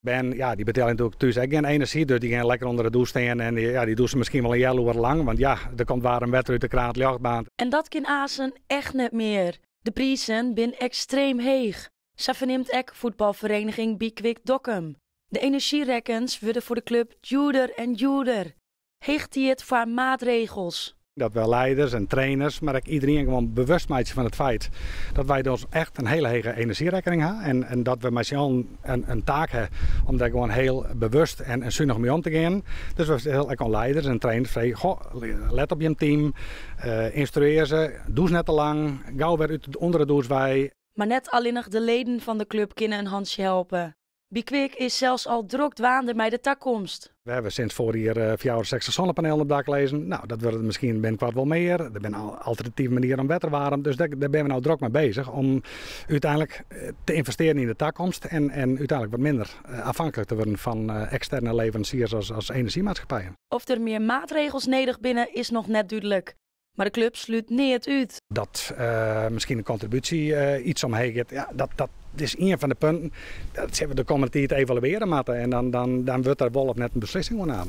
Bern, ja, dy betelje natuerlik thús ek gjin enerzjy, dus dy gean lekker ûnder de dûs stean en ja, dy dûse miskien wol in healoere lang, want ja, der komt waarm wetter út de kraan 't ljocht baarnt. En dat kin aansen echt net mear. De prizen binne ekstreem heech. Sa fernimt ek fuotbalferiening Be Quick Dokkum. De enerzjyrekkens wurde foar de klup djoerder en djoerder. Heech tiid foar maatregels. Dat we leiders en trainers, mar ek iderien gewoan bewust meitsje fan it feit dat wy dus echt in hiele hege enerzjyrekkening ha en dat we mei syn allen in taak ha om dêr gewoan hiel bewust en sunich mei om te gean. Dus we sille ek oan leiders en trainers freegje, goh, let op jim team, ynstruear se, dûs net te lang, gau wer út ûnder de dûs wei. Mar net allinnich de leden fan de klup kinne in hantsje helpe. Be Quick is sels al drok dwaande mei de takomst. We hawwe sinds foarich jier 64 sinnepanielen op dak lizzen. No, dat wurde miskien binnenkoart wol mear. Der binne alternative manieren om wetter waarm. Dus dêr binne we no drok mei bezich om úteinlik te ynvestearjen yn de takomst en úteinlik wat minder afhanklik te wurden fan eksterne leveransiers as enerzjymaatskippijen. Oft der mear maatregels nedich binne is noch net dúdlik. Mar de klup slút neat út. Dat miskien de kontribúsje iets omheech giet, ja, dat is ien fan de punten. Dat sille we de kommende tiid evaluearje moatte en dan wurdt der wol of net in beslissing oer naam.